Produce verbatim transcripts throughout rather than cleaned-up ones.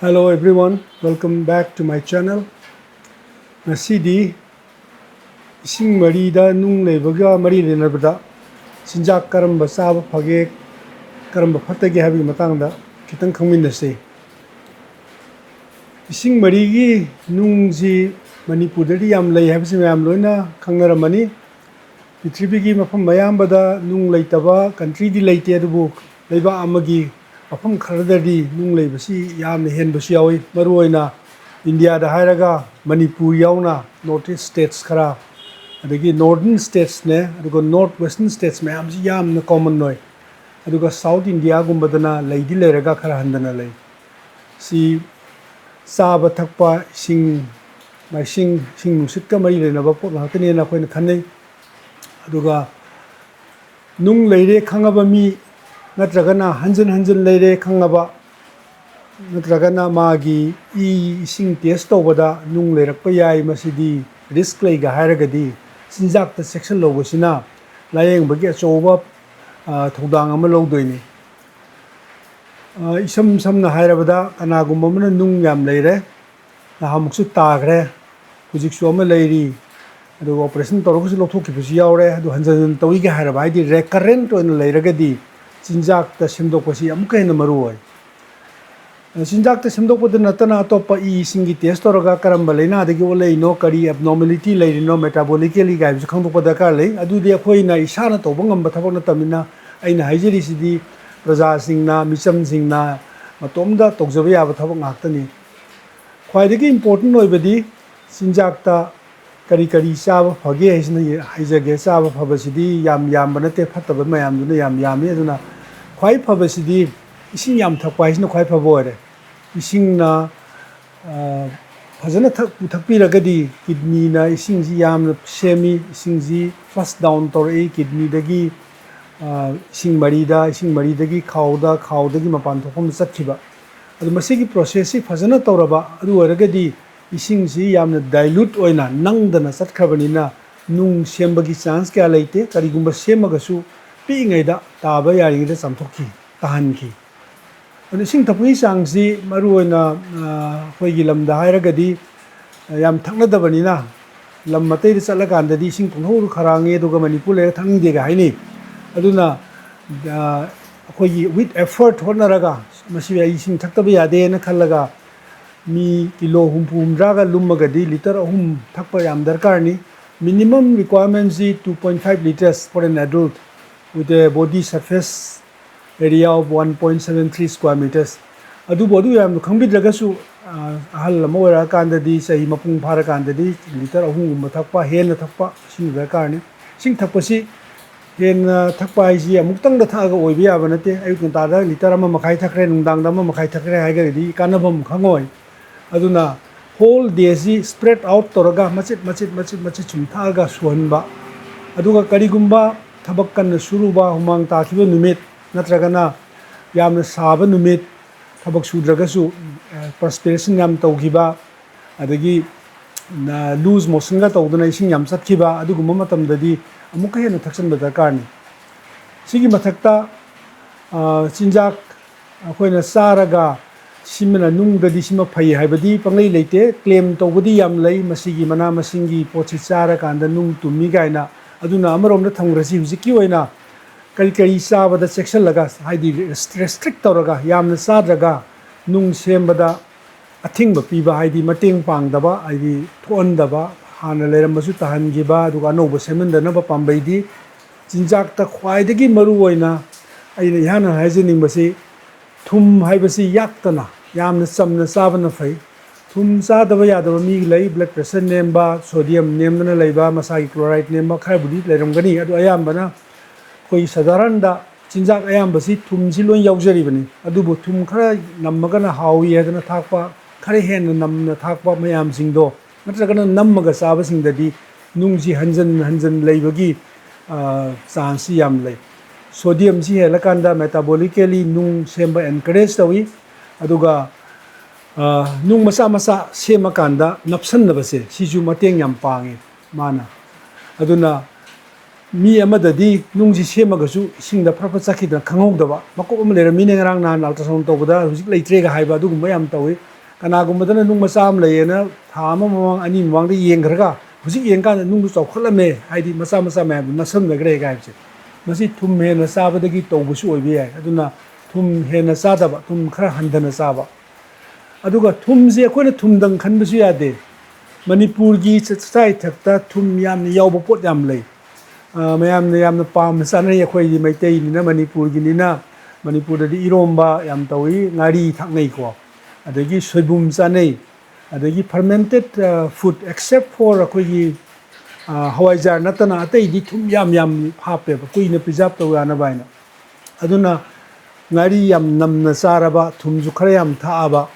Hello everyone, welcome back to my channel. ꯉꯁꯤꯗꯤ ꯏꯁꯤꯡ ꯃꯔꯤꯗ ꯅꯨꯡ ꯂꯩꯕꯒ ꯃꯔꯤ ꯂꯩꯅꯕꯗ ꯆꯤꯟꯖꯥꯛ ꯀꯔꯝꯕ ꯆꯥꯕ ꯐꯒꯦ, ꯀꯔꯝꯕ ꯐꯠꯇꯒꯦ ꯍꯥꯏꯕꯒꯤ ꯃꯇꯥꯡꯗ ꯈꯤꯇꯪ ꯈꯪꯃꯤꯟꯅꯁꯤ꯫ ꯏꯁꯤꯡ ꯃꯔꯤꯒꯤ ꯅꯨꯡꯁꯤ ꯃꯅꯤꯄꯨꯔꯗꯗꯤ ꯌꯥꯝ ꯂꯩ ꯍꯥꯏꯕꯁꯤ ꯃꯌꯥꯝ ꯂꯣꯏꯅ ꯈꯪꯅꯔꯝꯃꯅꯤ꯫ ꯄ꯭ꯔꯤꯊꯤꯕꯤꯒꯤ ꯃꯐꯝ ꯑꯌꯥꯝꯕꯗ ꯅꯨꯡ ꯂꯩꯇꯕ ꯀꯟꯇ꯭ꯔꯤꯗꯤ ꯂꯩꯇꯦ, ꯑꯗꯨꯕꯨ ꯂꯩꯕꯥꯛ ꯑꯃꯒꯤ ꯃꯐꯝ ꯈꯔꯗꯗꯤ ꯅꯨꯡ ꯂꯩꯕꯁꯤ ꯌꯥꯝꯅ ꯍꯦꯟꯕꯁꯨ ꯌꯥꯎꯏ꯫ ꯃꯔꯨꯑꯣꯏꯅ ꯏꯟꯗꯤꯌꯥꯗ ꯍꯥꯏꯔꯒ ꯃꯅꯤꯄꯨꯔ ꯌꯥꯎꯅ ꯅꯣꯔꯠ ꯏꯁ ꯁ꯭ꯇꯦꯠꯁ ꯈꯔ, ꯑꯗꯒꯤ ꯅꯣꯔꯗꯔꯟ ꯁ꯭ꯇꯦꯠꯁꯅꯦ, ꯑꯗꯨꯒ ꯅꯣꯔꯠ ꯋꯦꯁꯇꯔꯟ ꯁ꯭ꯇꯦꯠꯁ ꯃꯌꯥꯝꯁꯤ ꯌꯥꯝꯅ ꯀꯣꯃꯟ ꯑꯣꯏ꯫ ꯑꯗꯨꯒ ꯁꯥꯎꯠ ꯏꯟꯗꯤꯌꯥꯒꯨꯝꯕꯗꯅ ꯂꯩꯗꯤ ꯂꯩꯔꯒ ꯈꯔ ꯍꯟꯊꯅ ꯂꯩ꯫ ꯁꯤ ꯆꯥꯕ ꯊꯛꯄ, ꯏꯁꯤꯡ ꯃꯥꯏꯁꯤꯡ, ꯏꯁꯤꯡ ꯅꯨꯡꯁꯤꯠꯀ ꯃꯔꯤ ꯂꯩꯅꯕ ꯄꯣꯠ ꯉꯥꯛꯇꯅꯦꯅ ꯑꯩꯈꯣꯏꯅ ꯈꯟꯅꯩ꯫ ꯑꯗꯨꯒ ꯅꯨꯡ ꯂꯩꯔꯦ ꯈꯪꯉꯕ ꯃꯤ, ꯅꯠꯇ꯭ꯔꯒꯅ ꯍꯟꯖꯤꯟ ꯍꯟꯖꯤꯟ ꯂꯩꯔꯦ ꯈꯪꯉꯕ, ꯅꯠꯇ꯭ꯔꯒꯅ ꯃꯥꯒꯤ ꯏ, ꯏꯁꯤꯡ ꯇꯦꯁ ꯇꯧꯕꯗ ꯅꯨꯡ ꯂꯩꯔꯛꯄ ꯌꯥꯏ, ꯃꯁꯤꯗꯤ ꯔꯤꯁꯛ ꯂꯩꯒ ꯍꯥꯏꯔꯒꯗꯤ ꯆꯤꯟꯖꯥꯛꯇ ꯆꯦꯛꯁꯤꯜꯍꯧꯕꯁꯤꯅ ꯂꯥꯌꯦꯡꯕꯒꯤ ꯑꯆꯧꯕ, ꯑ, ꯊꯧꯗꯥꯡ ꯑꯃ ꯂꯧꯗꯣꯏꯅꯤ꯫ ꯑ, ꯏꯁꯝ ꯁꯝꯅ ꯍꯥꯏꯔꯕꯗ, ꯀꯅꯥꯒꯨꯝꯕ ꯑꯃꯅ ꯅꯨꯡ ꯌꯥꯝ ꯂꯩꯔꯦ, ꯅꯍꯥꯟꯃꯨꯛꯁꯨ ꯇꯥꯈ꯭ꯔꯦ, ꯍꯧꯖꯤꯛꯁꯨ ꯑꯃ ꯂꯩꯔꯤ, ꯑꯗꯨꯒ ꯑꯣꯄꯔꯦꯁꯟ ꯇꯧꯔꯒꯁꯨ ꯂꯧꯊꯣꯛꯈꯤꯕꯁꯨ ꯌꯥꯎꯔꯦ, ꯑꯗꯨ ꯍꯟꯖꯟ ꯍꯟꯖꯟ ꯇꯧꯏꯒ ꯍꯥꯏꯔꯕ, ꯍꯥꯏꯗꯤ ꯔꯦꯀꯔꯦꯟꯠ ꯑꯣꯏꯅ ꯂꯩꯔꯒꯗꯤ ꯆꯤꯟꯖꯥꯛꯇ ꯁꯦꯝꯗꯣꯛꯄꯁꯤ ꯑꯃꯨꯛꯀ ꯍꯦꯟꯅ ꯃꯔꯨ ꯑꯣꯏ꯫ ꯑ, ꯆꯤꯟꯖꯥꯛꯇ ꯁꯦꯝꯗꯣꯛꯄꯗ ꯅꯠꯇꯅ ꯑꯇꯣꯞꯄ ꯏꯁꯤꯡꯒꯤ ꯇꯦꯁ ꯇꯧꯔꯒ ꯀꯔꯝꯕ ꯂꯥꯏꯅꯥꯗꯒꯤ ꯑꯣꯜꯂꯛꯏꯅꯣ, ꯀꯔꯤ ꯑꯦꯕꯅꯣꯔꯃꯦꯂꯤꯇꯤ ꯂꯩꯔꯤꯅꯣ, ꯃꯦꯇꯥꯕꯣꯂꯤꯀꯦꯂꯤ ꯀꯥꯏꯕꯁꯨ ꯈꯪꯗꯣꯛꯄ ꯗꯔꯀꯥꯔ ꯂꯩ꯫ ꯑꯗꯨꯗꯤ ꯑꯩꯈꯣꯏꯅ ꯏꯁꯥꯅ ꯇꯧꯕ ꯉꯝꯕ ꯊꯕꯛ ꯅꯠꯇꯕꯅꯤꯅ, ꯑꯩꯅ ꯍꯥꯏꯖꯔꯤꯁꯤꯗꯤ ꯄ꯭ꯔꯖꯥꯁꯤꯡꯅ, ꯃꯤꯆꯝꯁꯤꯡꯅ ꯃꯇꯣꯝꯗ ꯇꯧꯖꯕ ꯌꯥꯕ ꯊꯕꯛ ꯉꯥꯛꯇꯅꯤ꯫ ꯈ꯭ꯋꯥꯏꯗꯒꯤ ꯏꯝꯄꯣꯔꯇꯦꯟ ꯑꯣꯏꯕꯗꯤ ꯆꯤꯟꯖꯥꯛꯇ ꯀꯔꯤ ꯀꯔꯤ ꯆꯥꯕ ꯐꯒꯦ ꯍꯥꯏꯁꯤꯅ ꯍꯥꯏꯖꯒꯦ꯫ ꯆꯥꯕ ꯐꯕꯁꯤꯗꯤ ꯌꯥꯝ ꯌꯥꯝꯕ ꯅꯠꯇꯦ, ꯐꯠꯇꯕ ꯃꯌꯥꯝꯗꯨꯅ ꯌꯥꯝ ꯌꯥꯝꯃꯤ꯫ ꯑꯗꯨꯅ ꯈ꯭ꯋꯥꯏ ꯐꯕꯁꯤꯗꯤ ꯏꯁꯤꯡ ꯌꯥꯝ ꯊꯛꯄ ꯍꯥꯏꯁꯤꯅ ꯈ꯭ꯋꯥꯏ ꯐꯕ ꯑꯣꯏꯔꯦ꯫ ꯏꯁꯤꯡꯅ, ꯑ, ꯐꯖꯅ ꯊꯛ-, ꯊꯛꯄꯤꯔꯒꯗꯤ ꯀꯤꯗꯅꯤꯅ ꯏꯁꯤꯡꯁꯤ ꯌꯥꯝꯅ ꯁꯦꯝꯃꯤ, ꯏꯁꯤꯡꯁꯤ ꯐ꯭ꯂꯁ ꯗꯥꯎꯟ ꯇꯧꯔꯛꯏ ꯀꯤꯗꯅꯤꯗꯒꯤ, ꯑ, ꯏꯁꯤꯡ ꯃꯔꯤꯗ, ꯏꯁꯤꯡ ꯃꯔꯤꯗꯒꯤ ꯈꯥꯎꯗ, ꯈꯥꯎꯗꯒꯤ ꯃꯄꯥꯟ ꯊꯣꯛꯐꯝꯗ ꯆꯠꯈꯤꯕ꯫ ꯑꯗꯨ ꯃꯁꯤꯒꯤ ꯄ꯭ꯔꯣꯁꯦꯁꯁꯤ ꯐꯖꯅ ꯇꯧꯔꯕ ꯑꯗꯨ ꯑꯣꯏꯔꯒꯗꯤ ꯏꯁꯤꯡꯁꯤ ꯌꯥꯝꯅ ꯗꯥꯏꯂ꯭ꯌꯨꯠ ꯑꯣꯏꯅ ꯅꯪꯗꯅ ꯆꯠꯈ꯭ꯔꯕꯅꯤꯅ ꯅꯨꯡ ꯁꯦꯝꯕꯒꯤ ꯆꯥꯟꯁ ꯀꯌꯥ ꯂꯩꯇꯦ꯫ ꯀꯔꯤꯒꯨꯝꯕ ꯁꯦꯝꯃꯒꯁꯨ ꯄꯤꯛꯏꯉꯩꯗ ꯇꯥꯕ ꯌꯥꯔꯤꯉꯩꯗ ꯆꯥꯝꯊꯣꯛꯈꯤ, ꯇꯥꯍꯟꯈꯤ꯫ ꯑꯗꯨ ꯏꯁꯤꯡ ꯊꯛꯄꯒꯤ ꯆꯥꯡꯁꯤ ꯃꯔꯨꯑꯣꯏꯅ, ꯑ, ꯑꯩꯈꯣꯏꯒꯤ ꯂꯝꯗ ꯍꯥꯏꯔꯒꯗꯤ, ꯑ, ꯌꯥꯝ ꯊꯛꯅꯗꯕꯅꯤꯅ, ꯂꯝ ꯑꯇꯩꯗ ꯆꯠꯂꯀꯥꯟꯗꯗꯤ ꯏꯁꯤꯡ ꯄꯨꯡꯍꯧꯗ ꯈꯔꯥꯡꯉꯦ, ꯑꯗꯨꯒ ꯃꯅꯤꯄꯨꯔ ꯂꯩꯔꯒ ꯊꯛꯅꯤꯡꯗꯦꯒ ꯍꯥꯏꯅꯩ꯫ ꯑꯗꯨꯅ, ꯑ, ꯑꯩꯈꯣꯏꯒꯤ with effort ꯍꯣꯠꯅꯔꯒ, ꯃꯁꯤ ꯑꯩ ꯏꯁꯤꯡ ꯊꯛꯇꯕ ꯌꯥꯗꯦꯅ ꯈꯜꯂꯒ, ꯃꯤ ꯀꯤꯂꯣ ꯍꯨꯝꯐꯨ ꯍꯨꯝꯗ꯭ꯔꯥꯒ ꯂꯨꯝꯃꯒꯗꯤ ꯂꯤꯇꯔ ꯑꯍꯨꯝ ꯊꯛꯄ ꯌꯥꯝ ꯗꯔꯀꯥꯔꯅꯤ꯫ Minimum requirementꯁꯤ two point five litres for an adult with a body surface area of one point seven three square meters꯫ ꯑꯗꯨꯕꯨ ꯑꯗꯨ ꯌꯥꯝꯅ ꯈꯪꯕꯤꯗ꯭ꯔꯒꯁꯨ, ꯑ, ꯑꯍꯜ ꯑꯃ ꯑꯣꯏꯔꯛꯑꯀꯥꯟꯗꯗꯤ, ꯆꯍꯤ ꯃꯄꯨꯡ ꯐꯥꯔꯀꯥꯟꯗꯗꯤ ꯂꯤꯇꯔ ꯑꯍꯨꯝꯒꯨꯝꯕ ꯊꯛꯄ, ꯍꯦꯟꯅ ꯊꯛꯄ, ꯁꯤꯅ ꯗꯔꯀꯥꯔꯅꯤ꯫ ꯏꯁꯤꯡ ꯊꯛꯄꯁꯤ ꯍꯦꯟꯅ ꯊꯛꯄ ꯍꯥꯏꯁꯤ ꯑꯃꯨꯛꯇꯪꯗ ꯊꯛꯑꯒ ꯑꯣꯏꯕ ꯌꯥꯕ ꯅꯠꯇꯦ꯫ ꯑꯌꯨꯛ ꯉꯟꯇꯥꯗ ꯂꯤꯇꯔ ꯑꯃ ꯃꯈꯥꯏ ꯊꯛꯈ꯭ꯔꯦ, ꯅꯨꯡꯗꯥꯡꯗ ꯑꯃ ꯃꯈꯥꯏ ꯊꯛꯈ꯭ꯔꯦ ꯍꯥꯏꯔꯒꯗꯤ ꯀꯥꯟꯅꯕ ꯑꯃ ꯈꯪꯉꯣꯏ꯫ ꯑꯗꯨꯅ whole dayꯁꯤ spread out ꯇꯧꯔꯒ ꯃꯆꯤꯠ ꯃꯆꯤꯠ ꯃꯆꯤꯠ ꯃꯆꯤꯠ ꯁꯨꯝ ꯊꯛꯑꯒ ꯁꯨꯍꯟꯕ꯫ ꯑꯗꯨꯒ ꯀꯔꯤꯒꯨꯝꯕ ꯊꯕꯛ ꯀꯟꯅ ꯁꯨꯔꯨꯕ, ꯍꯨꯃꯥꯡ ꯇꯥꯈꯤꯕ ꯅꯨꯃꯤꯠ, ꯅꯠꯇ꯭ꯔꯒꯅ ꯌꯥꯝꯅ ꯁꯥꯕ ꯅꯨꯃꯤꯠ, ꯊꯕꯛ ꯁꯨꯗ꯭ꯔꯒꯁꯨ, ꯑ, perspiration ꯌꯥꯝ ꯇꯧꯈꯤꯕ, ꯑꯗꯒꯤ, ꯑ, loose motionꯒ ꯇꯧꯗꯅ ꯏꯁꯤꯡ ꯌꯥꯝ ꯆꯠꯈꯤꯕ, ꯑꯗꯨꯒꯨꯝꯕ ꯃꯇꯝꯗꯗꯤ ꯑꯃꯨꯛꯀ ꯍꯦꯟꯅ ꯊꯛꯆꯟꯕ ꯗꯔꯀꯥꯔꯅꯤ꯫ ꯁꯤꯒꯤ ꯃꯊꯛꯇ, ꯑ, ꯆꯤꯟꯖꯥꯛ ꯑꯩꯈꯣꯏꯅ ꯆꯥꯔꯒ ꯁꯤꯃꯅ ꯅꯨꯡꯗꯗꯤ ꯁꯤꯃ ꯐꯩ ꯍꯥꯏꯕꯗꯤ ꯄꯪꯂꯩ ꯂꯩꯇꯦ꯫ Claim ꯇꯧꯕꯗꯤ ꯌꯥꯝ ꯂꯩ, ꯃꯁꯤꯒꯤ ꯃꯅꯥ ꯃꯁꯤꯡꯒꯤ ꯄꯣꯠꯁꯤ ꯆꯥꯔꯀꯥꯟꯗ ꯅꯨꯡ ꯇꯨꯝꯃꯤ ꯀꯥꯏꯅ꯫ ꯑꯗꯨꯅ ꯑꯃꯔꯣꯝꯗ ꯊꯝꯈ꯭ꯔꯁꯤ, ꯍꯧꯖꯤꯛꯀꯤ ꯑꯣꯏꯅ ꯀꯔꯤ ꯀꯔꯤ ꯆꯥꯕꯗ ꯆꯦꯛꯁꯤꯜꯂꯒ, ꯍꯥꯏꯗꯤ restrict ꯇꯧꯔꯒ, ꯌꯥꯝꯅ ꯆꯥꯗ꯭ꯔꯒ, ꯅꯨꯡ ꯁꯦꯝꯕꯗ ꯑꯊꯤꯡꯕ ꯄꯤꯕ, ꯍꯥꯏꯗꯤ ꯃꯇꯦꯡ ꯄꯥꯡꯗꯕ, ꯍꯥꯏꯗꯤ ꯊꯣꯛꯍꯟꯗꯕ, ꯍꯥꯟꯅ ꯂꯩꯔꯝꯕꯁꯨ ꯇꯥꯍꯟꯈꯤꯕ, ꯑꯗꯨꯒ ꯑꯅꯧꯕ ꯁꯦꯝꯍꯟꯗꯅꯕ ꯄꯥꯝꯕꯩꯗꯤ ꯆꯤꯟꯖꯥꯛꯇ ꯈ꯭ꯋꯥꯏꯗꯒꯤ ꯃꯔꯨ ꯑꯣꯏꯅ ꯑꯩꯅ ꯏꯍꯥꯟ ꯍꯥꯟꯅ ꯍꯥꯏꯖꯅꯤꯡꯕꯁꯤ, ꯊꯨꯝ ꯍꯥꯏꯕꯁꯤ ꯌꯥꯛꯇꯅ ꯌꯥꯝꯅ ꯆꯝꯅ ꯆꯥꯕꯅ ꯐꯩ꯫ ꯊꯨꯝ ꯆꯥꯗꯕ ꯌꯥꯗꯕ ꯃꯤ ꯂꯩ, blood pressure ꯅꯦꯝꯕ, sodium ꯅꯦꯝꯗꯅ ꯂꯩꯕ, ꯃꯁꯥꯒꯤ chloride ꯅꯦꯝꯕ ꯈꯔꯕꯨꯗꯤ ꯂꯩꯔꯝꯒꯅꯤ꯫ ꯑꯗꯨ ꯑꯌꯥꯝꯕꯅ ꯑꯩꯈꯣꯏꯒꯤ ꯁꯥꯙꯥꯔꯟꯗ ꯆꯤꯟꯖꯥꯛ ꯑꯌꯥꯝꯕꯁꯤ ꯊꯨꯝꯁꯤ ꯂꯣꯏ ꯌꯥꯎꯖꯔꯤꯕꯅꯤ꯫ ꯑꯗꯨꯕꯨ ꯊꯨꯝ ꯈꯔ ꯅꯝꯃꯒꯅ ꯍꯥꯎꯏ ꯍꯥꯏꯗꯅ ꯊꯥꯛꯄ, ꯈꯔ ꯍꯦꯟꯅ ꯅꯝꯅ ꯊꯥꯛꯄ ꯃꯌꯥꯝꯁꯤꯡꯗꯣ, ꯅꯠꯇ꯭ꯔꯒꯅ ꯅꯝꯃꯒ ꯆꯥꯕꯁꯤꯡꯗꯗꯤ ꯅꯨꯡꯁꯤ ꯍꯟꯖꯟ ꯍꯟꯖꯟ ꯂꯩꯕꯒꯤ, ꯑ, chanceꯁꯤ ꯌꯥꯝ ꯂꯩ꯫ Sodiumꯁꯤ ꯍꯦꯜꯂꯀꯥꯟꯗ metabolically ꯅꯨꯡ ꯁꯦꯝꯕ encourage ꯇꯧꯏ꯫ ꯑꯗꯨꯒ, ꯑ, ꯅꯨꯡ ꯃꯆꯥ ꯃꯆꯥ ꯁꯦꯝꯃꯀꯥꯟꯗ ꯅꯞꯁꯟꯅꯕꯁꯦ, ꯁꯤꯁꯨ ꯃꯇꯦꯡ ꯌꯥꯝ ꯄꯥꯡꯉꯤ ꯃꯥꯅ꯫ ꯑꯗꯨꯅ ꯃꯤ ꯑꯃꯗꯗꯤ ꯅꯨꯡꯁꯤ ꯁꯦꯝꯃꯒꯁꯨ ꯏꯁꯤꯡꯗ ꯐꯔ ꯐꯔ ꯆꯠꯈꯤꯗꯅ ꯈꯪꯍꯧꯗꯕ, ꯃꯀꯨꯞ ꯑꯃ ꯂꯩꯔꯝꯃꯤꯅꯦ, ꯉꯔꯥꯡ ꯅꯍꯥꯟ ultrasound ꯇꯧꯕꯗ ꯍꯧꯖꯤꯛ ꯂꯩꯇ꯭ꯔꯦꯒ ꯍꯥꯏꯕ, ꯑꯗꯨꯒꯨꯝꯕ ꯌꯥꯝ ꯇꯧꯏ꯫ ꯀꯅꯥꯒꯨꯝꯕꯗꯅ ꯅꯨꯡ ꯃꯆꯥ ꯑꯃ ꯂꯩꯌꯦꯅ ꯊꯥ ꯑꯃ ꯃꯃꯥꯡ, ꯑꯅꯤ ꯃꯃꯥꯡꯗ ꯌꯦꯡꯈ꯭ꯔꯒ ꯍꯧꯖꯤꯛ ꯌꯦꯡꯀꯥꯟꯗ ꯅꯨꯡꯗꯨ ꯆꯥꯎꯈꯠꯂꯝꯃꯦ, ꯍꯥꯏꯗꯤ ꯃꯆꯥ ꯃꯆꯥ ꯃꯌꯥꯝꯗꯨ ꯅꯛꯁꯟꯅꯈ꯭ꯔꯦꯒ ꯍꯥꯏꯕꯁꯦ, ꯃꯁꯤ ꯊꯨꯝ ꯍꯦꯟꯅ ꯆꯥꯕꯗꯒꯤ ꯇꯧꯕꯁꯨ ꯑꯣꯏꯕ ꯌꯥꯏ꯫ ꯑꯗꯨꯅ ꯊꯨꯝ ꯍꯦꯟꯅ ꯆꯥꯗꯕ, ꯊꯨꯝ ꯈꯔ ꯍꯟꯊꯅ ꯆꯥꯕ꯫ ꯑꯗꯨꯒ ꯊꯨꯝꯁꯦ ꯑꯩꯈꯣꯏꯅ ꯊꯨꯝꯗꯪ ꯈꯟꯕꯁꯨ ꯌꯥꯗꯦ꯫ ꯃꯅꯤꯄꯨꯔꯒꯤ ꯆꯥꯛꯆꯥ ꯏꯊꯛꯇ ꯊꯨꯝ ꯌꯥꯝꯅ ꯌꯥꯎꯕ ꯄꯣꯠ ꯌꯥꯝ ꯂꯩ꯫ ꯑ, ꯃꯌꯥꯝꯅ ꯌꯥꯝꯅ ꯄꯥꯝꯅ ꯆꯥꯅꯩ꯫ ꯑꯩꯈꯣꯏꯗꯤ ꯃꯩꯇꯩꯅꯤꯅ, ꯃꯅꯤꯄꯨꯔꯒꯤꯅꯤꯅ, ꯃꯅꯤꯄꯨꯔꯗꯗꯤ ꯏꯔꯣꯝꯕ ꯌꯥꯝ ꯇꯧꯏ, ꯉꯥꯔꯤ ꯊꯥꯛꯅꯩꯀꯣ, ꯑꯗꯒꯤ ꯁꯣꯏꯕꯨꯝ ꯆꯥꯅꯩ, ꯑꯗꯒꯤ fermented, ꯑ, food, except for ꯑꯩꯈꯣꯏꯒꯤ, ꯑ, ꯍꯋꯥꯏꯖꯥꯔ ꯅꯠꯇꯅ ꯑꯇꯩꯗꯤ ꯊꯨꯝ ꯌꯥꯝ ꯌꯥꯝ ꯍꯥꯞꯄꯦꯕ, ꯀꯨꯏꯅ preserve ꯇꯧ ꯌꯥꯅꯕ ꯍꯥꯏꯅ꯫ ꯑꯗꯨꯅ ꯉꯥꯔꯤ ꯌꯥꯝ ꯅꯝꯅ ꯆꯥꯔꯕ, ꯊꯨꯝꯁꯨ ꯈꯔ ꯌꯥꯝ ꯊꯥꯛꯑꯕ,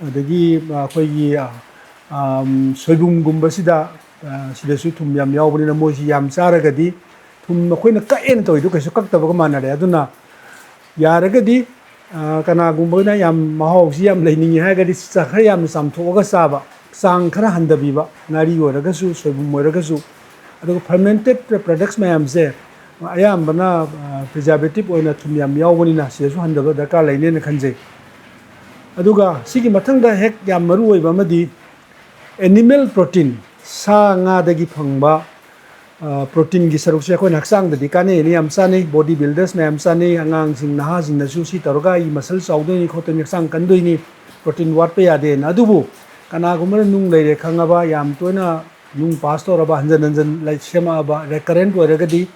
ꯑꯗꯒꯤ ꯑꯩꯈꯣꯏꯒꯤ, ꯑ, ꯑꯝ, ꯁꯣꯏꯕꯨꯝꯒꯨꯝꯕꯁꯤꯗ, ꯑ, ꯁꯤꯗꯁꯨ ꯊꯨꯝ ꯌꯥꯝ ꯌꯥꯎꯕꯅꯤꯅ ꯃꯣꯏꯁꯤ ꯌꯥꯝ ꯆꯥꯔꯒꯗꯤ ꯊꯨꯝ ꯑꯩꯈꯣꯏꯅ ꯀꯛꯑꯦꯅ ꯇꯧꯔꯤꯗꯣ ꯀꯩꯁꯨ ꯀꯛꯇꯕꯒ ꯃꯥꯟꯅꯔꯦ꯫ ꯑꯗꯨꯅ ꯌꯥꯔꯒꯗꯤ, ꯑ, ꯀꯅꯥꯒꯨꯝꯕꯅ ꯌꯥꯝ ꯃꯍꯥꯎꯁꯤ ꯌꯥꯝ ꯂꯩꯅꯤꯡꯉꯤ ꯍꯥꯏꯔꯒꯗꯤ ꯆ-, ꯈꯔ ꯌꯥꯝꯅ ꯆꯥꯝꯊꯣꯛꯑꯒ ꯆꯥꯕ, ꯆꯥꯡ ꯈꯔ ꯍꯟꯊꯕꯤꯕ, ꯉꯥꯔꯤ ꯑꯣꯏꯔꯒꯁꯨ, ꯁꯣꯏꯕꯨꯝ ꯑꯣꯏꯔꯒꯁꯨ꯫ ꯑꯗꯨꯒ fermented products ꯃꯌꯥꯝꯁꯦ ꯑꯌꯥꯝꯕꯅ, ꯑ, preservative ꯑꯣꯏꯅ ꯊꯨꯝ ꯌꯥꯝ ꯌꯥꯎꯕꯅꯤꯅ ꯁꯤꯗꯁꯨ ꯍꯟꯊꯕ ꯗꯔꯀꯥꯔ ꯂꯩꯅꯦꯅ ꯈꯟꯖꯩ꯫ ꯑꯗꯨꯒ ꯁꯤꯒꯤ ꯃꯊꯪꯗ ꯍꯦꯛ ꯌꯥꯝ ꯃꯔꯨ ꯑꯣꯏꯕ ꯑꯃꯗꯤ animal protein, ꯁꯥ ꯉꯥꯗꯒꯤ ꯐꯪꯕ, ꯑ, proteinꯒꯤ ꯁꯔꯨꯛꯁꯦ ꯑꯩꯈꯣꯏꯅ ꯍꯛꯆꯥꯡꯗꯗꯤ ꯀꯥꯟꯅꯩꯅ ꯌꯥꯝ ꯆꯥꯅꯩ, body builders ꯃꯌꯥꯝ ꯆꯥꯅꯩ, ꯑꯉꯥꯡꯁꯤꯡ ꯅꯍꯥꯁꯤꯡꯅꯁꯨ ꯁꯤ ꯇꯧꯔꯒ ꯑꯩ muscle ꯆꯥꯎꯗꯣꯏꯅꯤ ꯈꯣꯠꯇꯣꯏꯅꯤ, ꯍꯛꯆꯥꯡ ꯀꯟꯗꯣꯏꯅꯤ, protein ꯋꯥꯠꯄ ꯌꯥꯗꯦꯅ꯫ ꯑꯗꯨꯕꯨ ꯀꯅꯥꯒꯨꯝꯕꯅ ꯅꯨꯡ ꯂꯩꯔꯦ ꯈꯪꯉꯕ, ꯌꯥꯝ ꯇꯣꯏꯅ ꯅꯨꯡ pass ꯇꯧꯔꯕ, ꯍꯟꯖꯟ ꯍꯟꯖꯟ ꯂꯩ-, ꯁꯦꯝꯃꯛꯑꯕ, recurrent ꯑꯣꯏꯔꯒꯗꯤ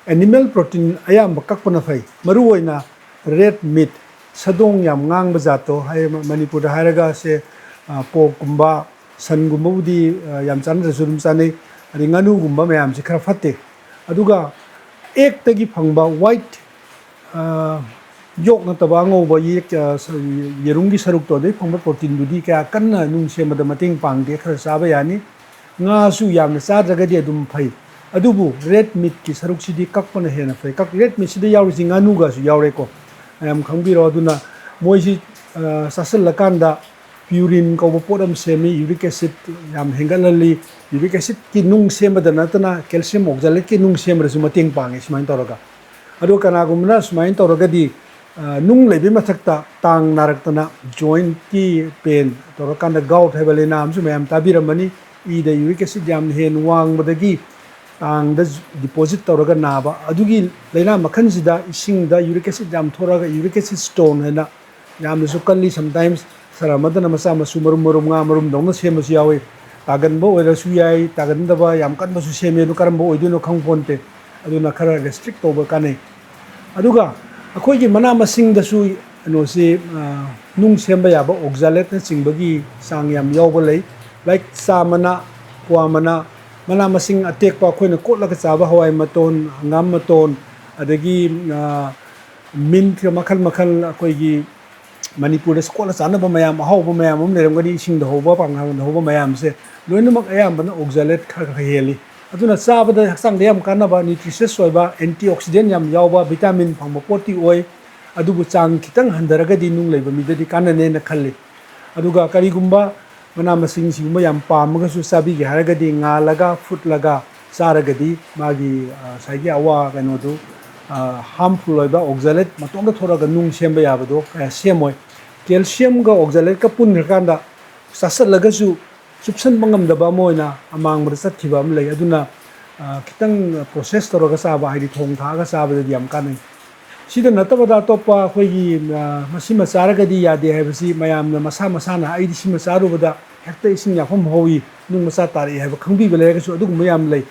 animal protein ꯑꯌꯥꯝꯕ ꯀꯛꯄꯅ ꯐꯩ꯫ ꯃꯔꯨꯑꯣꯏꯅ red meat, ꯁꯥꯗꯣꯡ ꯌꯥꯝ ꯉꯥꯡꯕ ꯖꯥꯠꯇꯣ, ꯍꯥꯏ-, ꯃꯅꯤꯄꯨꯔꯗ ꯍꯥꯏꯔꯒ ꯁꯦ, ꯑ, porkꯀꯨꯝꯕ, ꯁꯟꯒꯨꯝꯕꯕꯨꯗꯤ, ꯑ, ꯌꯥꯝ ꯆꯥꯅꯗ꯭ꯔꯁꯨ ꯑꯗꯨꯝ ꯆꯥꯅꯩ꯫ ꯑꯗꯩ ꯉꯥꯅꯨꯒꯨꯝꯕ ꯃꯌꯥꯝꯁꯦ ꯈꯔ ꯐꯠꯇꯦ꯫ ꯑꯗꯨꯒ eggꯇꯒꯤ ꯐꯪꯕ white, ꯑ, yolk ꯅꯠꯇꯕ ꯑꯉꯧꯕ ꯌꯦꯛ-, ꯑ, ꯁ-, ꯌꯦꯔꯨꯝꯒꯤ ꯁꯔꯨꯛꯇꯣ, ꯑꯗꯩ ꯐꯪꯕ proteinꯗꯨꯗꯤ ꯀꯌꯥ ꯀꯟꯅ ꯅꯨꯡ ꯁꯦꯝꯕꯗ ꯃꯇꯦꯡ ꯄꯥꯡꯗꯦ, ꯈꯔ ꯆꯥꯕ ꯌꯥꯅꯤ꯫ ꯉꯥꯁꯨ ꯌꯥꯝꯅ ꯆꯥꯗ꯭ꯔꯒꯗꯤ ꯑꯗꯨꯝ ꯐꯩ꯫ ꯑꯗꯨꯕꯨ red meatꯀꯤ ꯁꯔꯨꯛꯁꯤꯗꯤ ꯀꯛꯄꯅ ꯍꯦꯟꯅ ꯐꯩ꯫ ꯀꯛ-, red meatꯁꯤꯗ ꯌꯥꯎꯔꯤꯁꯤ ꯉꯥꯅꯨꯒꯁꯨ ꯌꯥꯎꯔꯦꯀꯣ꯫ ꯃꯌꯥꯝ ꯈꯪꯕꯤꯔꯣ꯫ ꯑꯗꯨꯅ ꯃꯣꯏꯁꯤ, ꯑ, ꯆꯥꯁꯤꯜꯂꯀꯥꯟꯗ ꯄ꯭ꯌꯨꯔꯤꯟ ꯀꯧꯕ ꯄꯣꯠ ꯑꯃ ꯁꯦꯝꯃꯤ, ꯌꯨꯔꯤꯛ ꯑꯦꯁꯤꯠ ꯌꯥꯝ ꯍꯦꯟꯒꯠꯍꯜꯂꯤ, ꯌꯨꯔꯤꯛ ꯑꯦꯁꯤꯠꯀꯤ ꯅꯨꯡ ꯁꯦꯝꯕꯗ ꯅꯠꯇꯅ ꯀꯦꯜꯁꯤꯌꯝ ꯑꯣꯛꯖꯥꯂꯦꯠꯀꯤ ꯅꯨꯡ ꯁꯦꯝꯕꯗꯁꯨ ꯃꯇꯦꯡ ꯄꯥꯡꯉꯤ ꯁꯨꯃꯥꯏꯅ ꯇꯧꯔꯒ꯫ ꯑꯗꯣ ꯀꯅꯥꯒꯨꯝꯕꯅ ꯁꯨꯃꯥꯏꯅ ꯇꯧꯔꯒꯗꯤ, ꯑ, ꯅꯨꯡ ꯂꯩꯕꯒꯤ ꯃꯊꯛꯇ ꯇꯥꯡ ꯅꯥꯔꯛꯇꯅ ꯖꯣꯏꯟꯠꯀꯤ ꯄꯦꯟ ꯇꯧꯔꯀꯥꯟꯗ ꯒꯥꯎꯠ ꯍꯥꯏꯕ ꯂꯥꯏꯅꯥ ꯑꯃꯁꯨ ꯃꯌꯥꯝ ꯇꯥꯕꯤꯔꯝꯃꯅꯤ꯫ ꯏꯗ ꯌꯨꯔꯤꯛ ꯑꯦꯁꯤꯠ ꯌꯥꯝꯅ ꯍꯦꯟꯅ ꯋꯥꯡꯕꯗꯒꯤ ꯇꯥꯡꯗ ꯗꯤꯄꯣꯖꯤꯠ ꯇꯧꯔꯒ ꯅꯥꯕ꯫ ꯑꯗꯨꯒꯤ ꯂꯥꯏꯅꯥ ꯃꯈꯜꯁꯤꯗ ꯏꯁꯤꯡꯗ ꯌꯨꯔꯤꯛ ꯑꯦꯁꯤꯠ ꯌꯥꯝ ꯊꯣꯛꯂꯛꯑꯒ ꯌꯨꯔꯤꯛ ꯑꯦꯁꯤꯠ ꯁ꯭ꯇꯣꯟ ꯍꯥꯏꯅ ꯌꯥꯝꯅꯁꯨ ꯀꯜꯂꯤ꯫ ꯁꯝꯇꯥꯏꯝꯁ ꯁꯥꯔ ꯑꯃꯗꯅ ꯃꯆꯥ ꯃꯁꯨ ꯃꯔꯨꯝ ꯃꯔꯨꯝ, ꯉꯥ ꯃꯔꯨꯝꯗꯧꯅ ꯁꯦꯝꯕꯁꯨ ꯌꯥꯎꯏ꯫ ꯇꯥꯒꯟꯕ ꯑꯣꯏꯔꯁꯨ ꯌꯥꯏ, ꯇꯥꯒꯟꯗꯕ ꯌꯥꯝ ꯀꯟꯕꯁꯨ ꯁꯦꯝꯃꯤ꯫ ꯑꯗꯨ ꯀꯔꯝꯕ ꯑꯣꯏꯗꯣꯏꯅꯣ ꯈꯪ ꯄꯣꯟꯇꯦ꯫ ꯑꯗꯨꯅ ꯈꯔ ꯔꯦꯁꯇ꯭ꯔꯤꯛ ꯇꯧꯕ ꯀꯥꯟꯅꯩ꯫ ꯑꯗꯨꯒ ꯑꯩꯈꯣꯏꯒꯤ ꯃꯅꯥ ꯃꯁꯤꯡꯗꯁꯨ ꯀꯩꯅꯣꯁꯤ, ꯑ, ꯅꯨꯡ ꯁꯦꯝꯕ ꯌꯥꯕ ꯑꯣꯛꯖꯥꯂꯦꯠꯅꯆꯤꯡꯕꯒꯤ ꯆꯥꯡ ꯌꯥꯝ ꯌꯥꯎꯕ ꯂꯩ꯫ ꯂꯥꯏꯛ ꯆꯥ ꯃꯅꯥ, ꯀ꯭ꯋꯥ ꯃꯅꯥ, ꯃꯅꯥ ꯃꯁꯤꯡ ꯑꯇꯦꯛꯄ ꯑꯩꯈꯣꯏꯅ ꯀꯣꯠꯂꯒ ꯆꯥꯕ ꯍꯋꯥꯏ ꯃꯇꯣꯟ, ꯍꯪꯒꯥꯝ ꯃꯇꯣꯟ, ꯑꯗꯒꯤ, ꯑ, ꯃꯤꯟꯠ ꯃꯈꯜ ꯃꯈꯜ ꯑꯩꯈꯣꯏꯒꯤ ꯃꯅꯤꯄꯨꯔꯗ ꯀꯣꯠꯂ ꯆꯥꯅꯕ ꯃꯌꯥꯝ, ꯑꯍꯥꯎꯕ ꯃꯌꯥꯝ ꯑꯃ ꯂꯩꯔꯝꯒꯅꯤ, ꯏꯁꯤꯡꯗ ꯍꯧꯕ, ꯄꯥꯡꯒꯜꯗ ꯍꯧꯕ ꯃꯌꯥꯝꯁꯦ ꯂꯣꯏꯅꯃꯛ ꯑꯌꯥꯝꯕꯅ ꯑꯣꯛꯖꯥꯂꯦꯠ ꯈꯔ ꯈꯔ ꯍꯦꯜꯂꯤ꯫ ꯑꯗꯨꯅ ꯆꯥꯕꯗ ꯍꯛꯆꯥꯡꯗ ꯌꯥꯝ ꯀꯥꯟꯅꯕ, ꯅ꯭ꯌꯨꯇ꯭ꯔꯤꯁꯤꯌꯁ ꯑꯣꯏꯕ, ꯑꯦꯟꯇꯤ ꯑꯣꯛꯁꯤꯗꯦꯟ ꯌꯥꯝ ꯌꯥꯎꯕ, ꯚꯤꯇꯥꯃꯤꯟ ꯐꯪꯕ ꯄꯣꯠꯇꯤ ꯑꯣꯏ꯫ ꯑꯗꯨꯕꯨ ꯆꯥꯡ ꯈꯤꯇꯪ ꯍꯟꯊꯔꯒꯗꯤ ꯅꯨꯡ ꯂꯩꯕ ꯃꯤꯗꯗꯤ ꯀꯥꯟꯅꯅꯦꯅ ꯈꯜꯂꯤ꯫ ꯑꯗꯨꯒ ꯀꯔꯤꯒꯨꯝꯕ ꯃꯅꯥ ꯃꯁꯤꯡꯁꯤꯒꯨꯝꯕ ꯌꯥꯝ ꯄꯥꯝꯃꯒꯁꯨ ꯆꯥꯕꯤꯒꯦ ꯍꯥꯏꯔꯒꯗꯤ ꯉꯥꯜꯂꯒ, ꯐꯨꯠꯂꯒ ꯆꯥꯔꯒꯗꯤ ꯃꯥꯒꯤ, ꯑ, ꯉꯁꯥꯏꯒꯤ ꯑꯋꯥ ꯀꯩꯅꯣꯗꯨ, ꯑ, ꯍꯥꯔꯝꯐꯨꯜ ꯑꯣꯏꯕ ꯑꯣꯛꯖꯥꯂꯦꯠ ꯃꯇꯣꯝꯇ ꯊꯣꯛꯂꯒ ꯅꯨꯡ ꯁꯦꯝꯕ ꯌꯥꯕꯗꯣ ꯀꯌꯥ ꯁꯦꯝꯃꯣꯏ꯫ ꯀꯦꯜꯁꯤꯌꯝꯒ ꯑꯣꯛꯖꯥꯂꯦꯠꯀ ꯄꯨꯟꯈ꯭ꯔꯀꯥꯟꯗ ꯆꯥꯁꯤꯜꯂꯒꯁꯨ ꯆꯨꯞꯁꯟꯕ ꯉꯝꯗꯕ ꯑꯃ ꯑꯣꯏꯅ ꯑꯃꯥꯡꯕꯗ ꯆꯠꯈꯤꯕ ꯑꯃ ꯂꯩ꯫ ꯑꯗꯨꯅ, ꯑ, ꯈꯤꯇꯪ ꯄ꯭ꯔꯣꯁꯦꯁ ꯇꯧꯔꯒ ꯆꯥꯕ, ꯍꯥꯏꯗꯤ ꯊꯣꯡ ꯊꯥꯛꯑꯒ ꯆꯥꯕꯗꯗꯤ ꯌꯥꯝ ꯀꯥꯟꯅꯩ꯫ ꯁꯤꯗ ꯅꯠꯇꯕꯗ ꯑꯇꯣꯞꯄ ꯑꯩꯈꯣꯏꯒꯤ, ꯑ, ꯃꯁꯤꯃ ꯆꯥꯔꯒꯗꯤ ꯌꯥꯗꯦ ꯍꯥꯏꯕꯁꯤ ꯃꯌꯥꯝꯅ ꯃꯁꯥ ꯃꯁꯥꯅ "ꯑꯩꯗꯤ ꯁꯤꯃ ꯆꯥꯔꯨꯕꯗ ꯍꯦꯛꯇ ꯏꯁꯤꯡ ꯌꯥꯐꯝ ꯍꯧꯏ, ꯅꯨꯡ ꯃꯆꯥ ꯇꯥꯔꯛꯏ" ꯍꯥꯏꯕ ꯈꯪꯕꯤꯕ ꯂꯩꯔꯒꯁꯨ ꯑꯗꯨꯒꯨꯝꯕ ꯌꯥꯝ ꯂꯩ꯫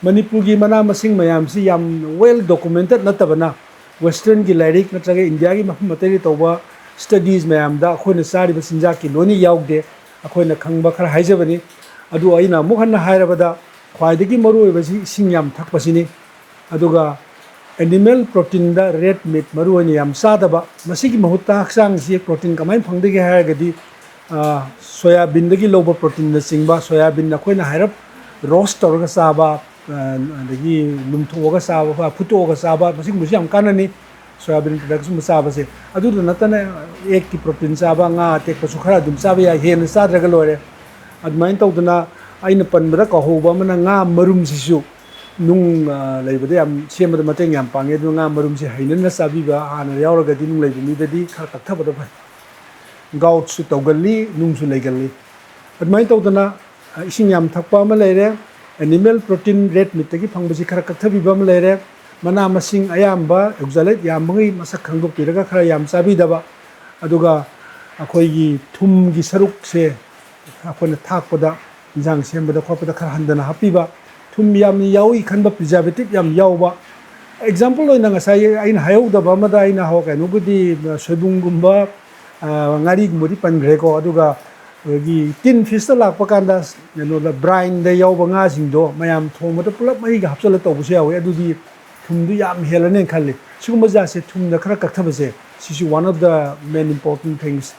ꯃꯅꯤꯄꯨꯔꯒꯤ ꯃꯅꯥ ꯃꯁꯤꯡ ꯃꯌꯥꯝꯁꯤ ꯌꯥꯝ ꯋꯦꯜ ꯗꯣꯀꯨꯃꯦꯟꯇꯦꯠ ꯅꯠꯇꯕꯅ ꯋꯦꯁꯇ꯭ꯔꯟꯒꯤ ꯂꯥꯏꯔꯤꯛ ꯅꯠꯇ꯭ꯔꯒ ꯏꯟꯗꯤꯌꯥꯒꯤ ꯃꯐꯝ ꯑꯇꯩꯗ ꯇꯧꯕ ꯁ꯭ꯇꯗꯤꯁ ꯃꯌꯥꯝꯗ ꯑꯩꯈꯣꯏꯅ ꯆꯥꯔꯤꯕ ꯆꯤꯟꯖꯥꯛꯀꯤ ꯂꯣꯏꯅ ꯌꯥꯎꯗꯦ꯫ ꯑꯩꯈꯣꯏꯅ ꯈꯪꯕ ꯈꯔ ꯍꯥꯏꯖꯕꯅꯤ꯫ ꯑꯗꯨ ꯑꯩꯅ ꯑꯃꯨꯛ ꯍꯟꯅ ꯍꯥꯏꯔꯕꯗ ꯈ꯭ꯋꯥꯏꯗꯒꯤ ꯃꯔꯨꯑꯣꯏꯕꯁꯤ ꯏꯁꯤꯡ ꯌꯥꯝ ꯊꯛꯄꯁꯤꯅꯤ꯫ ꯑꯗꯨꯒ ꯑꯦꯅꯤꯃꯦꯜ ꯄ꯭ꯔꯣꯇꯤꯟꯗ ꯔꯦꯗ ꯃꯤꯠ ꯃꯔꯨꯑꯣꯏꯅ ꯌꯥꯝ ꯆꯥꯗꯕ꯫ ꯃꯁꯤꯒꯤ ꯃꯍꯨꯠꯇ ꯍꯛꯆꯥꯡꯁꯤ ꯄ꯭ꯔꯣꯇꯤꯟ ꯀꯃꯥꯏꯅ ꯐꯪꯗꯒꯦ ꯍꯥꯏꯔꯒꯗꯤ, ꯑ, ꯁꯣꯌꯥꯕꯤꯟꯗꯒꯤ ꯂꯧꯕ ꯄ꯭ꯔꯣꯇꯤꯟꯅꯆꯤꯡꯕ, ꯁꯣꯌꯥꯕꯤꯟ ꯑꯩꯈꯣꯏꯅ ꯍꯥꯏꯔꯞ ꯔꯣꯁ ꯇꯧꯔꯒ ꯆꯥꯕ, ꯑ, ꯑꯗꯒꯤ ꯂꯨꯝꯊꯣꯛꯑꯒ ꯆꯥꯕ, ꯐꯨꯠꯇꯣꯛꯑꯒ ꯆꯥꯕ, ꯃꯁꯤꯒꯨꯝꯕꯁꯤ ꯌꯥꯝ ꯀꯥꯟꯅꯅꯤ꯫ ꯁꯣꯌꯥꯕꯤꯟ ꯄ꯭ꯔꯗꯛꯁꯀꯨꯝꯕ ꯆꯥꯕꯁꯦ꯫ ꯑꯗꯨꯗ ꯅꯠꯇꯅ ꯑꯦꯛꯀꯤ ꯄ꯭ꯔꯣꯇꯤꯟ ꯆꯥꯕ, ꯉꯥ ꯑꯇꯦꯛꯄꯁꯨ ꯈꯔ ꯑꯗꯨꯝ ꯆꯥꯕ ꯌꯥꯏ, ꯍꯦꯟꯅ ꯆꯥꯗ꯭ꯔꯒ ꯂꯣꯏꯔꯦ꯫ ꯑꯗꯨꯃꯥꯏꯅ ꯇꯧꯗꯅ ꯑꯩꯅ ꯄꯟꯕꯗ ꯀꯥꯎꯍꯧꯕ ꯑꯃꯅ ꯉꯥ ꯃꯔꯨꯝꯁꯤꯁꯨ ꯅꯨꯡ, ꯑ, ꯂꯩꯕꯗ ꯌꯥꯝ ꯁꯦꯝꯕꯗ ꯃꯇꯦꯡ ꯌꯥꯝ ꯄꯥꯡꯉꯦ꯫ ꯑꯗꯨꯅ ꯉꯥ ꯃꯔꯨꯝꯁꯤ ꯍꯩꯅꯅ ꯆꯥꯕꯤꯕ ꯍꯥꯟꯅ ꯌꯥꯎꯔꯒꯗꯤ ꯅꯨꯡ ꯂꯩꯕ ꯃꯤꯗꯗꯤ ꯈꯔ ꯀꯛꯊꯕꯗ ꯐꯩ꯫ ꯒꯥꯎꯠꯁꯨ ꯇꯧꯒꯜꯂꯤ, ꯅꯨꯡꯁꯨ ꯂꯩꯒꯜꯂꯤ꯫ ꯑꯗꯨꯃꯥꯏꯅ ꯇꯧꯗꯅ, ꯑ, ꯏꯁꯤꯡ ꯌꯥꯝ ꯊꯛꯄ ꯑꯃ ꯂꯩꯔꯦ, ꯑꯦꯅꯤꯃꯦꯜ ꯄ꯭ꯔꯣꯇꯤꯟ ꯔꯦꯗ ꯃꯤꯠꯇꯒꯤ ꯐꯪꯕꯁꯤ ꯈꯔ ꯀꯛꯊꯕꯤꯕ ꯑꯃ ꯂꯩꯔꯦ, ꯃꯅꯥ ꯃꯁꯤꯡ ꯑꯌꯥꯝꯕ ꯑꯣꯛꯖꯥꯂꯦꯠ ꯌꯥꯝꯕꯉꯩ ꯃꯁꯛ ꯈꯪꯗꯣꯛꯄꯤꯔꯒ ꯈꯔ ꯌꯥꯝ ꯆꯥꯕꯤꯗꯕ, ꯑꯗꯨꯒ ꯑꯩꯈꯣꯏꯒꯤ ꯊꯨꯝꯒꯤ ꯁꯔꯨꯛꯁꯦ ꯑꯩꯈꯣꯏꯅ ꯊꯥꯛꯄꯗ, ꯏꯟꯖꯥꯡ ꯁꯦꯝꯕꯗ ꯈꯣꯠꯄꯗ ꯈꯔ ꯍꯟꯊꯅ ꯍꯥꯞꯄꯤꯕ, ꯊꯨꯝ ꯌꯥꯝꯅ ꯌꯥꯎꯏ ꯈꯟꯕ, ꯄ꯭ꯔꯤꯖꯥꯔꯕꯦꯇꯤꯞ ꯌꯥꯝ ꯌꯥꯎꯕ꯫ ꯑꯦꯛꯖꯥꯝꯄꯜ ꯑꯣꯏꯅ ꯉꯁꯥꯏ ꯑꯩꯅ ꯍꯥꯏꯍꯧꯗꯕ ꯑꯃꯗ ꯑꯩꯅ ꯍꯧ-, ꯀꯩꯅꯣꯕꯨꯗꯤ, ꯁꯣꯏꯕꯨꯝꯒꯨꯝꯕ, ꯑ, ꯉꯥꯔꯤꯒꯨꯝꯕꯗꯤ ꯄꯟꯈ꯭ꯔꯦꯀꯣ꯫ ꯑꯗꯨꯒ ꯑꯩꯈꯣꯏꯒꯤ ꯇꯤꯟ ꯐꯤꯁꯇ ꯂꯥꯛꯄ ꯀꯥꯟꯗ ꯀꯩꯅꯣꯗ, ꯕ꯭ꯔꯥꯏꯟꯗ ꯌꯥꯎꯕ ꯉꯥꯁꯤꯡꯗꯣ ꯃꯌꯥꯝ ꯊꯣꯡꯕꯗ ꯄꯨꯂꯞ ꯃꯍꯤꯒ ꯍꯥꯞꯆꯤꯜꯂ ꯇꯧꯕꯁꯨ ꯌꯥꯎꯋꯤ꯫ ꯑꯗꯨꯗꯤ ꯊꯨꯝꯗꯨ ꯌꯥꯝ ꯍꯦꯜꯂꯅꯦꯅ ꯈꯜꯂꯤ꯫ ꯁꯤꯒꯨꯝꯕ ꯖꯥꯠꯁꯦ ꯊꯨꯝꯗ ꯈꯔ ꯀꯛꯊꯕꯁꯦ, ꯁꯤꯁꯨ one of the main important things꯫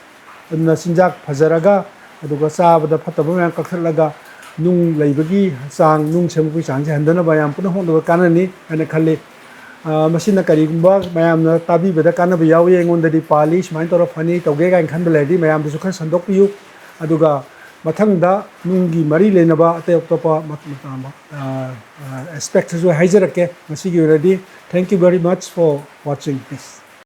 ꯑꯗꯨꯅ ꯆꯤꯟꯖꯥꯛ ꯐꯖꯔꯒ, ꯑꯗꯨꯒ ꯆꯥꯕꯗ ꯐꯠꯇꯕ ꯃꯌꯥꯝ ꯀꯛꯊꯠꯂꯒ, ꯅꯨꯡ ꯂꯩꯕꯒꯤ ꯆꯥꯡ, ꯅꯨꯡ ꯁꯦꯝꯃꯛꯄꯒꯤ ꯆꯥꯡꯁꯦ ꯍꯟꯊꯅꯕ ꯌꯥꯝ ꯀꯟꯅ ꯍꯣꯠꯅꯕ ꯀꯥꯟꯅꯅꯤ ꯍꯥꯏꯅ ꯈꯜꯂꯤ꯫ ꯑ, ꯃꯁꯤꯅ ꯀꯔꯤꯒꯨꯝꯕ ꯃꯌꯥꯝꯅ ꯇꯥꯕꯤꯕꯗ ꯀꯥꯟꯅꯕ ꯌꯥꯎꯏ, ꯑꯩꯉꯣꯟꯗꯗꯤ ꯄꯥꯜꯂꯤ, ꯁꯨꯃꯥꯏꯅ ꯇꯧꯔ ꯐꯅꯤ, ꯇꯧꯒꯦ ꯀꯥꯏꯅ ꯈꯟꯕ ꯂꯩꯔꯗꯤ ꯃꯌꯥꯝꯗꯁꯨ ꯈꯔ ꯁꯟꯗꯣꯛꯄꯤꯌꯨ꯫ ꯑꯗꯨꯒ ꯃꯊꯪꯗ ꯅꯨꯡꯒꯤ ꯃꯔꯤ ꯂꯩꯅꯕ ꯑꯇꯩ ꯑꯇꯣꯞꯄ ꯃ-, ꯃ-, ꯑ, ꯑ, ꯑꯦꯁꯄꯦꯛꯇꯁꯨ ꯍꯥꯏꯖꯔꯛꯀꯦ꯫ ꯉꯁꯤꯒꯤ ꯑꯣꯏꯅꯗꯤ, thank you very much for watching this꯫